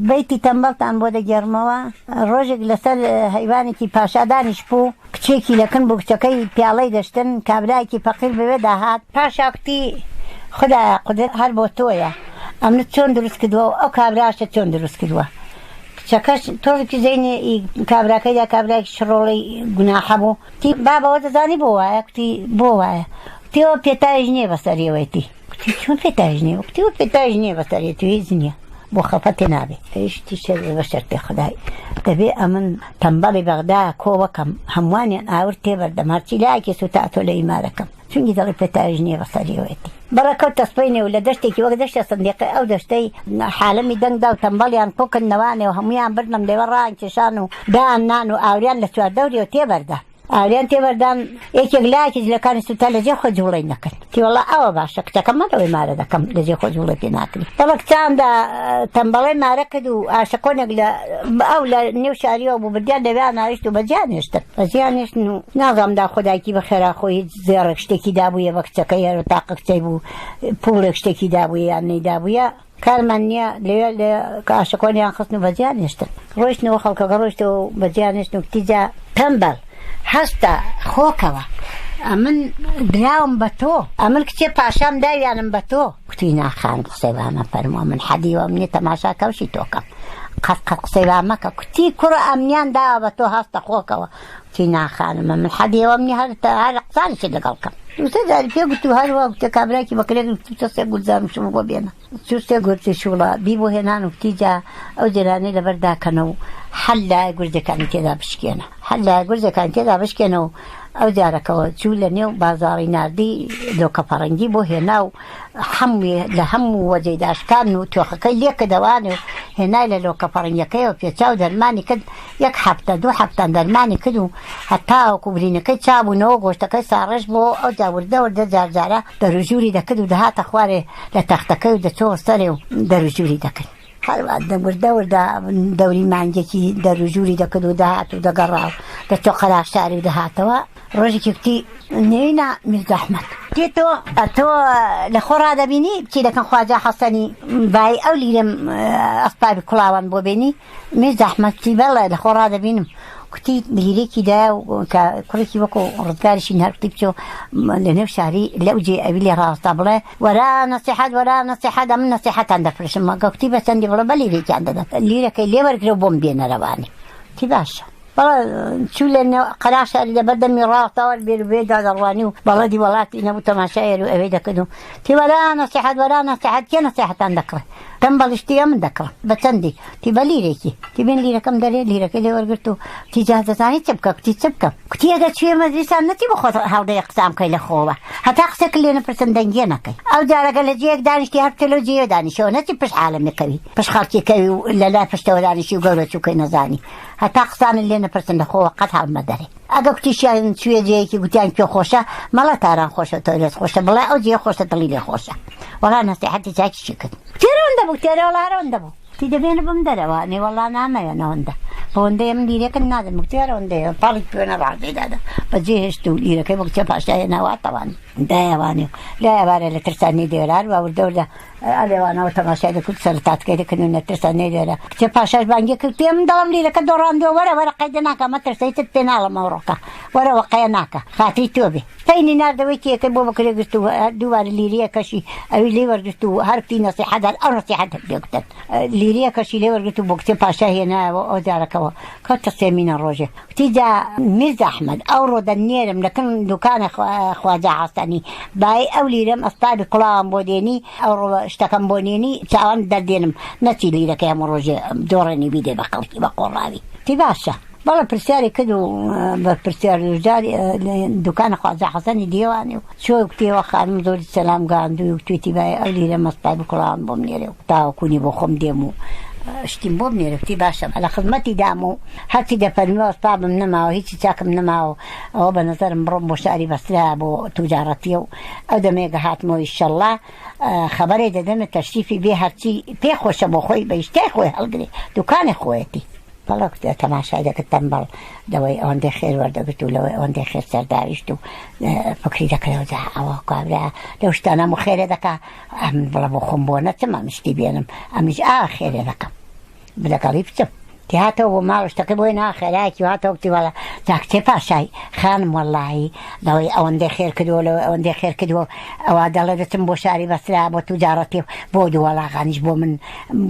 بەیتی تەمبەڵتان بۆ دەگێڕمەوە، ڕۆژێک لەسەر هەیوانێکی پاشا دانیشتبوو، کچێکی لە کن بوو، کچەکەی پیاڵەی دەشتن، کابرایەکی فەقیر بەوێدا هات. پاشا کوتی، خودایە قودرەت هەر بۆ تۆیە، ئەمنت چۆن دروست کردووە و ئەو کابراشت چۆن دروست کردووە؟ کچەکەش تۆزێکی زەینی کابراکەی دا، کابرایەکی شڕۆڵەی گوناحە بوو، کوتی، بابە ئەوە دەزانی بۆ وایە؟ کوتی، بۆ وایە؟ کوتی، ئەوە پێتاویش نییە بەسەریەوەیەتی. کوتی، چۆن پێتاویش نییە؟ کوتی، ئەوە پێتاویش نییە بەسەریەتی و هیچ نییە. بۆ خەفەتێ نابێ. ئەویش وتی، شەرتێ بە شەرتێ خودای دەبێ ئەمن تەمبەڵی بەغدا کۆ وەکەم، هەمووانیان ئاور تێ بەردەم، هەرچی لایەکی سووتا ئەتۆ لە ئیمارەکەم. چونکی دەڵێ پێتاویش نییە بەسەریەوەیەتی. بەڵێ کەوتە سپەینێ و لە دەشتێکی وەک دەشتە سندیقێ ئەو دەشتەی حالەمی دەنگ دا و تەمبەڵیان کۆ کردنەوانێ و هەموویان بردنم لێوە ڕایان کێشان و دایان نان و ئاوریان لە چواردەوریەوە تێ بەردا. ئاوریان تێ بەردان یەکێک لایەکی جلەکانی سووتا لە جێ خۆی جووڵەی نەکرد. تی وەڵا ئەوە باشە کچەکەم مەڵەوەی مارە دەکەم لە جێ خۆ جووڵەی پێ ناکری. بەڵێ کچاندا تەمبەڵەی مارە کرد و ئاشەکۆنێک لە ئەو لە نێو شاریەوە بوو بردیان لەوێیان ناویشت و بەجیان هێشتن. بەجیان هێشتن و نازانم دا خۆ دایکی بە خێرا خۆی هیچ زێڕێک شتێکی دابوویە بە کچەکەی هەر تاقە کچەی بوو پووڵێک شتێکی دابوویە یان نەیدابوویە کارمان نییە لەوێ لە ئاشەکۆنیان خستن و بەجیان هێشتن. ڕۆیشتنەوە خەڵکەکە ڕۆیشتەوە و بەجیان هێشتن و کتی جا تەمبەڵ هەستە خۆکەوە ئەمن دراوم بە تۆ ئەمن کچێ پاشام داویانم بە تۆ. کوتی نا خانم قسەی وا مەفەرموو ئەمن حەدی وام نییە تەماشا کەوشی تۆ کەم قەت قەت قسەی وا مەکە کوتی کوڕە ئەمنیان داوە بە تۆ هەستە خۆکەوە کوتی نا خانم ئەمن حەدی وام نییە هەر هەر قسانیشت لەگەڵ کەم دوو سێ جاری پێ گوت و هەر وا گوتە کابرایەکی بەکرێ گرت بچۆ سێ گورزان شووڵ بۆ بێنە چوو سێ گورزی شووڵە بی بۆ هێنان و کوتی جا ئەو جێرانەی لەبەر داکەنە و حەل لایە گورزەکانی تێدا بشکێنە حەل لایە گورزەکانی تێدا بشکێنە و ئەو جارەکەوە چوو لە نێو بازاڕی ناردی لۆکە پەڕنگی بۆ هێنا و حەمووی لە هەموو وەجەی داشکان و تۆخەکەی لێ کردەوانێ و هێنای لە لۆکە پەڕنگەکەیەوە پێچا و دەرمانی کرد یەک هەفتە دوو هەفتان دەرمانی کرد و هەتاوەکو برینەکەی چابوونەوە گۆشتەکەی ساڕێژ بۆوە ئەوجا وردە وردە جار جارە دەروژووری دەکرد و دەهاتە خوارێ لە تەختەکەی و دەچۆوە سەرێ و دەروژووری دەکرد. هەروا وردە وردە دەوری مانگێکی دەروژووری دەکرد و دەهات و دەگەڕا و دەچۆ قەراغ شاری و دەهاتەوە. ڕۆژێکی کوتی نێوینا میرزا ئەحمەد کوتی تۆ ئەتۆ لە خۆ ڕادەبینی بچی لەکن خواجە حەسەنی بای ئەو لیرەم ئەسپابی کوڵاوان بۆ بێنی میرزا ئەحمەد کوتی بەڵێ لە خۆ ڕادەبینم کوتی لیرێکی دایە و کە کوڕێکی وەکو ڕزگاریشی هەر کوتی بچۆ لە نێو شاری لەو جێ ئەوی لێ ڕاوەستا بڵێ وەرا نەسیحەت وەرا نەسیحەت ئەمن نەسیحەتان دەفرۆشم مەگە کوتی بە چەندی بڵێ بە لیرێکیان دەدەم لیرەکەی لێ وەرگرە و بۆم بێنەرەوانی کوتی باشە بەڵێ چوو لە نێو قەراغ شاری لەبەر دەمی ڕاوەستاوە بێر و بێدا دەڕوانی و بەڵەدی وەڵاتی نەبوو تەماشای ئێر و ئەوێ دەکرد و تی وەرا نەسیحەت وەرا نەسیحەت کێ نەسیحەتان دەکڕێ تەمبەڵیش تی ئەمن دەکڕم بە چەندی تی بە لیرێکی تی بێن لیرەکەم دەرێ لیرەکەی لێ وەرگرت و تی جا دەزانی چ بکە کوتی چ بکەم کوتی ئەگەر چوویە مەجلیسان نەچی بۆ خۆت هەڵدەیە قسان بکەی لە خۆوە هەتا قسەکە لێ نەپرسن دەنگێ نەکەی ئەو جارەگە لە جێیەک دانیشتی هەر بچە لەو جێیە دانیشەوە نەچی پشت عالەمی کەوی پشت خەڵکی کەوی و لە لای پشتەوە دانیشی و گەورە چووکەی نەزانی هەتا قسانت لێ نەپرسن لە خۆوە قەت هەڵمەدەرێ ئەگە کوتیشیان چوویە جێیەکی گوتیان کوێ خۆشە مەڵێ تاران خۆشە تۆیلێت خۆشە بڵێ ئەو جێیە خۆشە دڵی لێ خۆشە وەڵا نەسیحەتی چاکیشی کرد کوتی ئەوەندە بوو کوتی ئەرێ وەڵا هەر ئەوەندە بوو کوتی دەبێنە بم دەرەوە نێ وەڵا نامەوێ ئەوەندە بەوەندەیە من لیرەکەت نادەم کوتی هەر ئەوەندەیە پاڵی پێ نەڕازی دادا بەجێ هێشت و لیرەکەی بۆ کچە پاشا هێنا واتەوانی دایەوانی و لایەوارە لە ترسان نەیدەوێرا هەروا وردە وردە ئەلێوانەوە تەماشای دەکرد سەرتاتکەی دەکرد و نەترسان نەیدەوێرا کچە پاشاش بانگی کرد پێ من دەڵم لیرەکە دۆڕاندووە وەرە وەرە قەیدە ناکا مەترسە هیچت پێ ناڵم ئەوڕۆکە وەرە وەقەیە ناکا خاتری تۆ بێ پەینی ناردەوەی تێکەی بۆ بکرێ گرت و دووبارە لیریەکەشی ئەوی لێ وەرگرت و هەر کوتی نەسیحەت هەر ئەو نەسیحەتە پێ گوتن لیریەکەشی لێ وەرگرت و بۆ کچە پاشا هێنایەوە ئەو جارەکەوە کەوتە سێمینە ڕۆژێ کوتی جا میرزا ئەحمەد ئەوڕۆ دەنێرم لە کن دوکانە خواجە حەسەنی بای ئەو لیرەم ئەسپابی کوڵاوم بۆ دێنی ئەوڕۆ شتەکەم بۆ نێنی چاوان دەردێنم نەچی لیرەکەی هەموو ڕۆژێ دۆڕێنی بیدەی بە خەڵکی بە قۆڕاوی کوتی باشە بەڵێ پرسیاری کرد و بە پرسیار جار دوکانە خواجە حەسەنی دیوانی و چۆ کوتیەوە خانم زۆری سەلام گاندوی و توێتی بای ئەو لیرە مەسپابی کوڵاوم بۆم نێرێ و تاوەکونی بۆ خۆم دێم و شتیم بۆ بنێرە کوتی باشە لە خزمەتی دام و هەرچی دەفەرمی وەستابم نەماوە هیچی چاکم نەماوە ئەوە بە نەزەرم بڕۆم بۆ شاری بەسرا بۆ توجارەتیە و ئەو دەمێکە هاتمەوە ئیشەڵڵا خەبەرێ دەدەمە تەشریفی بێ هەرچی پێ خۆشە بۆ خۆی بە ئیشتای خۆی هەڵگرێ دوکانی خۆیەتی. بەڵێ کوتی تەماشای دەکرد تەمبەڵ لەوەی ئەوەندەی خێر وەردەگرت و لەوەی ئەوەندەی خێر سەرداویشت و فکری دەکردەوە جا ئەوە کابرا لەو شتانە هەموو خێرێ دەکا ئەمن بڵێ بۆ خۆم بۆ نەچم ئەم شتی بێنم ئەمیش ئا خێرێ دەکەم. لەگەڵی بچم. تی هاتەوە بۆ ماڵ شتەکەی بۆ هێنا خێرایەکی هاتەوە کوتی وەڵا جا کچێ پاشای خانم وەڵاهی لەوەی ئەوەندەی خێر کردووە لەوەی ئەوەندەی خێر کردووە ئەوە دەڵێ دەچم بۆ شاری بەسرا بۆ توجارەتی و بۆ دوو وەڵاغانیش بۆ من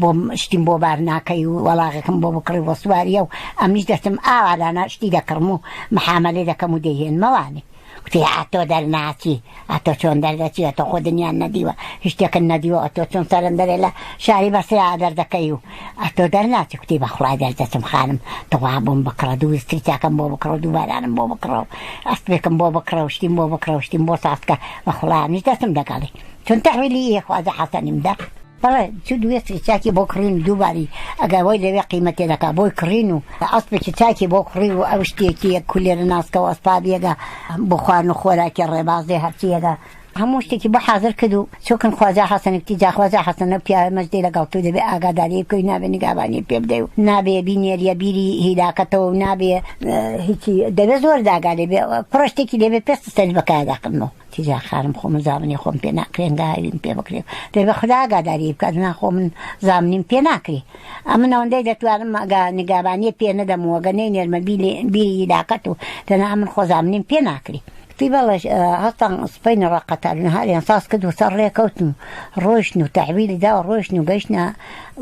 بۆم شتیم بۆ بار ناکەی و وەڵاغێکم بۆ بکڕی بۆ سواریە و ئەمنیش دەچم ئاوا دانا شتی دەکڕم و محامەلەی دەکەم و دەیهێنمەوانێ. کوتی ئەتۆ دەرناچی، ئەتۆ چۆن دەردەچی، ئەتۆ خۆ دنیان نەدیوە، هیچ شتێکت نەدیوە، ئەتۆ چۆن سەرم دەرێ لە شاری بەسرا دەردەکەی و ئەتۆ دەرناچی، کوتی بەخوڵای دەردەچم خانم، تخوا بۆم بکڕە، دوو ئیستری چاکەم بۆ بکڕە و دوو بارانم بۆ بکڕە و ئەسپێکم بۆ بکڕە و شتیم بۆ بکڕە و شتیم بۆ سازکە، بەخوڵا منیش دەچم لەگەڵی. چون تەحویلی ئی خواجە حەسەنیم دا. بەڵێ چوو دوێستی چاکی بۆ کڕین و دووباری ئەگەر وەی لەوێ قیمەتێ دەکا بۆی کڕین و ئەسپێکی چاکی بۆ کڕی و ئەو شتێکی یەک کولێرە ناسکە و ئەسپابیەگە بۆ خواردن و خۆراکی ڕێبازێ هەرچیەگە هەموو شتێکی بۆ حازر کرد و چۆکن خواجە حەسەن کوتی جا خواجە حەسەن ئەو پیاوە مەجدەی لەگەڵ تو دەبێ ئاگاداری بکەی نابێ نیگابانی پێ بدەی و نابێ بینێریە بیری هیلاکەتەوە و نابێ هیچی دەبێ زۆر داگا لێ بێ کوڕە شتێکی لێ بێ پێست سەری بەکاردا کردمەوە. تیجا خانم خۆ من زامنی خۆم پێ ناکرێ گاویم پێ بکرێ دەی بە خودا ئاگاداری بکات نا خۆ من زامنیم پێ ناکرێ ئەمن ئەوەندەی دەتوانم ئەگا نگابانیە پێ نەدەم و ئەگە نەینێرمە بیری هیلاکەت و دەنا ئەمن خۆ زامنیم پێ ناکرێ. کوتی بەڵێ هەستان سپەینە ڕا قەتار نهاریان ساز کرد و سەر ڕێ کەوتن و ڕۆیشتن و تەحویلی دا و ڕۆیشتن و گەیشتنە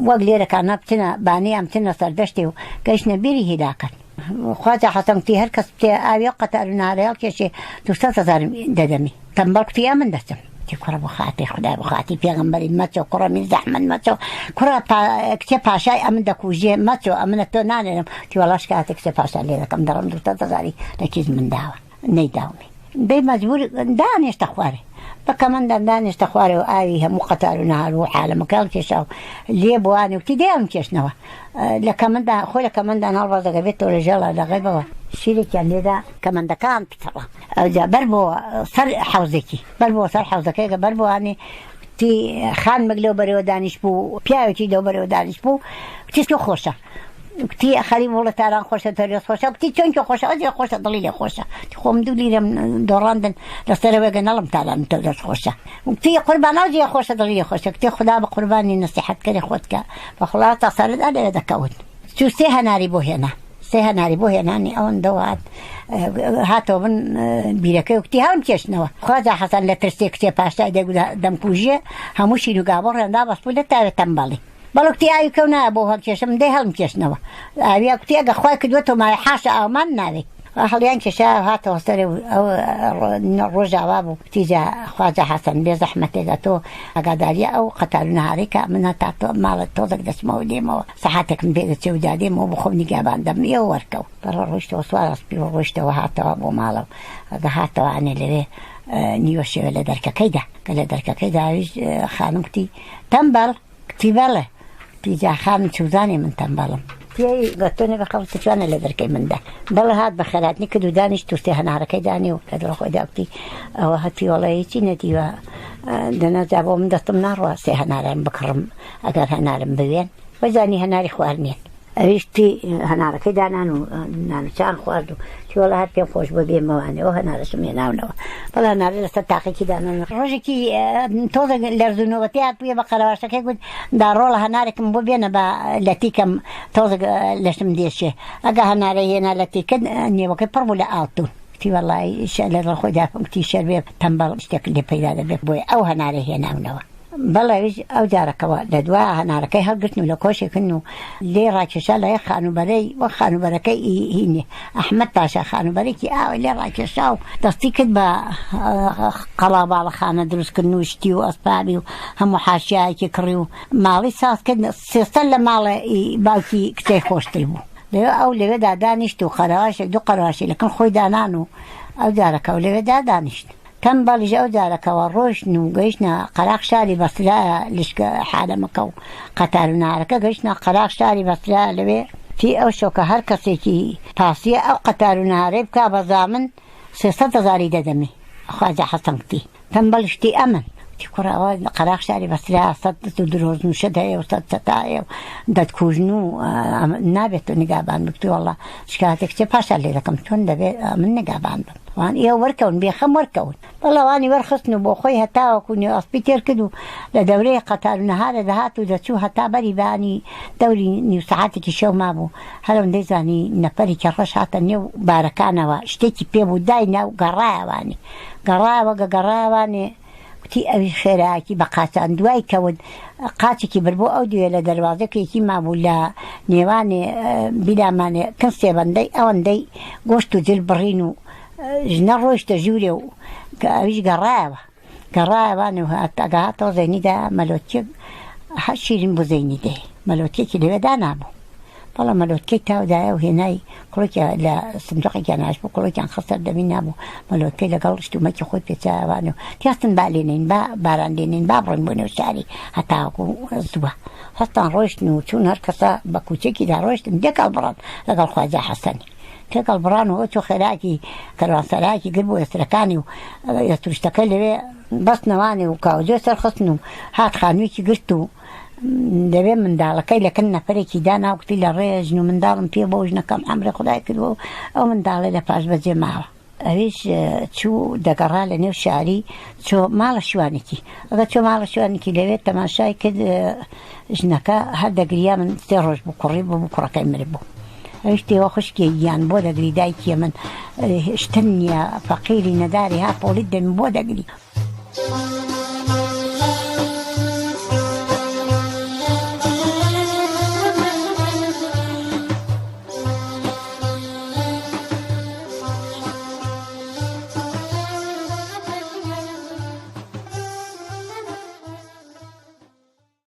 وەک لێرەکانە بچنە بانەیان بچنە سەردەشتێ و گەیشتنە بیری هیلاکەت. خواجە حەسەن کوتی هەر کەس بچێ ئاوی ئەو قەتار و نارە هەڵکێشێ 200 هەزارم دەدەمێ. تەمبەڵ کوتی ئەمن دەچم. کوتی کوڕە بۆ خاتری خودای بۆ خاتری پێغەمبەری مەچۆ کوڕە میر زەحمەت مەچۆ کوڕە کچێ پاشای ئەمن دەکوژێ مەچۆ ئەمنە تۆ نانێرم. کوتی وەڵا شکایەتی کچێ پاشا لێ دەکەم دەڕۆم 200 هەزاری لە کیس من داوە نەیداومێ. دەی مەجبوور دانێشتە خوارێ. بە کەمەندان دانێشتە خوارێ و ئاوی هەموو قەتار و نەهار و عالەمەکە هەڵکێشا و لێ بوانێ وتی دەی هەڵمکێشنەوە. لە کەمەندان خۆی لە کەمەندان هەڵبەزەگە بێتەوە لە ژێڵە لە غەیبەوە شیرێکیان لێدا کەمەندەکان پچڕا. ئەوجا بەر بۆ سەر حەوزێکی بەر بۆ سەر حەوزەکەی کە بەر بوانێ وتی خانمێک لەو بەرەوە دانیشتبوو پیاوێکی لەو بەرەوە دانیشتبوو وتی تۆ خۆشە. کوتی خەریب وڵە تاران خۆشە تەرێز خۆشە کوتی چۆن کێ خۆشە ئەجێ خۆشە دڵی لێ خۆشە خۆم دوو لیرەم دۆڕاندن لەسەرەوەی گە نەڵم تاران تەورێز خۆشە کوتی قوربان ئەو جێ خۆشە دڵی لێ خۆشە کوتی خودا بە قوربانی نەسیحەت کەری خۆت کە بە خوڵا تا سەرت ئەلێ دەکەون چوو سێ هەناری بۆ هێنا سێ هەناری بۆ هێنانی ئەوەندە هات هاتەوە بن بیرەکەی و کوتی هەڵم کێشنەوە خواجە حەسەن لە ترسێ کچێ پاشای دەگوت دەمکوژێ هەموو شیر و گابۆڕیان دابەستبوو لە تاوێ تەمبەڵی بەڵێ کوتی ئاوی کەو نایە بۆ هەڵکێشم دەی هەڵم کێشنەوە ئاویە کوتی ئەگە خوای کردووە تۆ ماوێ حاشا ئاومان ناوێ هەڵیان کێشا هاتەوە سەرێ و ئەو ڕۆژاوا بوو کوتی جا خواجە حەسەن بێ زەحمەتێکە تۆ ئاگاداریە ئەو قەتار و نەهارەی کە من هەتا تۆ ماڵە تۆزێک دەچمەوە دێمەوە سەعاتێکم پێ دەچێ و جا دێمەوە بۆ خۆم نیگابان دەبم ئێوە وەرکەو بەڕە ڕۆیشتەوە سوار ئەسپی و ڕۆیشتەوە هاتەوە بۆ ماڵەوە ئەگە هاتەوە ئەنێ لەوێ نیوە شەوێ لە دەرکەکەیدا کە لە دەرکەکەیدا ئەویش خانم کوتی تەمبەڵ کتی بەڵێ. کتی جا خانم چوزانێ من تەمبەڵم. کتی ئەی گەتۆنێ بە خەڵک چوانە لە دەرکەی مندا. بەڵێ هات بە خێراتنی کرد و دانیشت و سێ هەنارەکەی دانی و لە دڵ خۆیدا کوتی ئەوە هەتی وەڵێ هیچی نەدیوە دەنا جا بۆ من دەستم ناڕوا سێ هەناران بکڕم ئەگەر هەنارم بوێن وەزانی هەناری خوارنێن. ئەویش تی هەنارەکەی دانان و نان و چان خوارد و تی وەڵا هەر پێم خۆش بووە بێمەوانێ ئەو هەنارەشم هێناونەوە بەڵێ هەنارە لەسەر تاقێکی دانان ڕۆژێکی تۆزێک لەرزونەوەتی هات بوویە بە قەرەواشەکەی گوت دا ڕۆڵە هەنارێکم بۆ بێنە بە لەتیکەم تۆزێک لەشم دێشێ ئەگە هەنارەی هێنا لەتیکە نێوەکەی پڕ بوو لە ئاڵتون وتی وەڵای لە دڵ خۆیدا وتی شەربێ تەمبەڵ شتێک لێ پەیدا دەبێت بۆیە ئەو هەنارەی هێناونەوە. بەڵێ ئەویش ئەو جارەکەوە لە دوا هەنارەکەی هەڵگرتن و لە کۆشێکن و لێی ڕاکێشا لە یەک خانووبەرەی وەک خانووبەرەکەی هینی ئەحمەد پاشا خانووبەرێکی ئاوای لێ ڕاکێشا و دەستی کرد بە قەڵاباڵەخانە دروستکردن و شتی و ئەسپابی و هەموو حاشیایەکی کڕی و ماڵی ساز کرد سێسەر لە ماڵێ باوکی کچەی خۆشتر بوو لەوێ ئەو لەوێدا دانیشت و قەرەواشێک دوو قەرەواشی لەکن خۆی دانان و ئەو جارەکەوە لەوێدا دانیشت. تەمبەڵیش ئەو جارەکەوە ڕۆیشتن و گەیشتنە قەراخ شاری بەسرە لشکە حالەمەکە و قەتار و نارەکە گەیشتنە قەراخ شاری بەسرە لەوێ تی ئەو شەوکە هەر کەسێکی پاسیە ئەو قەتار و نارەی بکا بە زامن 300 هەزاری دەدەمێ خواجە حەسەن کوتی تەمبەڵیش کوتی ئەمن. کوتی کوڕە ئەوە قەراخ شاری بەسرە سەد درۆزن و شت هەیە و سەد چەتا هەیە و دەتکوژن و نابێت تۆ نگابان بی. کوتی وەڵا شکاتێک کچێ پاشا لێ دەکەم چۆن دەبێ من نگابان بم. وان ئێوە وەرکەون بێخەم وەرکەون. بەڵا وانی وەرخستن و بۆ خۆی هەتاوەکو نێو ئەسپی تێر کرد و لە دەورەی قەتار و نەهارە دەهات و دەچوو هەتا بەری بانی دەوری نیو سەعاتێکی شەو مابوو. هەر ئەوەندەی زانی نەفەرێکی ڕەش هاتە نێو بارەکانەوە شتێکی پێ بوو داینا و گەڕایەوانی. گەڕایەوە گە گەڕایەوانێ کوتی ئەویش خێرایەکی بە قاچان دوای کەوت قاچێکی بر بۆ ئەو دوێ لە دەروازەکێکی مابوو لە نێوانێ بیلامانێ کن سێبەندەی ئەوەندەی گۆشت و جل بڕین و ژنە ڕۆیشتە ژوورێ و کە ئەویش گەڕایەوە گەڕایەوانێ و هات ئەگە هاتەوە زەینی دا مەلۆتیەک هەر شیرین بوو زەینی دێ مەلۆتیەکی لەوێ دانابوو بەڵام مەلۆتکەی تاو دایە و هێنای کوڕێکیان لە سندوقێکیان ناشت بوو کوڕێکیان خست سەر دەمی نابوو مەلۆتکەی لەگەڵ شتومەکی خۆی پێچایەوان و تیاستن با لێنین با باران لێنین با بڕۆین بۆ نێو شاری هەتاوەکو زووە هەستان ڕۆیشتن و چوون هەر کەسە بە کوچێکیدا ڕۆیشتن تێکەڵ بڕان لەگەڵ خواجە حەسەنی تێکەڵ بڕان و ئەو چوو خێراکی کەروانسەرایەکی گرت بۆ ئێسترەکانی و ئێستروشتەکەی لەوێ بەستنەوانی و کاوجۆ سەرخستن و هات خانوویەکی گرت و دەبێ منداڵەکەی لە کن نەفەرێکی دانا و کوتی لە ڕێ ژن و منداڵم پێ بۆ ژنەکەم ئەمری خودای کردووە و ئەو منداڵەی لە پاش بەجێ ماوە. ئەویش چوو دەگەڕا لە نێو شاری چۆ ماڵە شوانێکی ئەگە چۆ ماڵە شوانێکی لەوێ تەماشای کرد ژنەکە هەر دەگریا من سێ ڕۆژ بوو کوڕی بوو بوو کوڕەکەی مربوو. ئەویش تێوە خوشکێ گیان بۆ دەگری دایکیە من شتن نییە فەقیری نەداری ها پۆڵیت دەمی بۆ دەگری.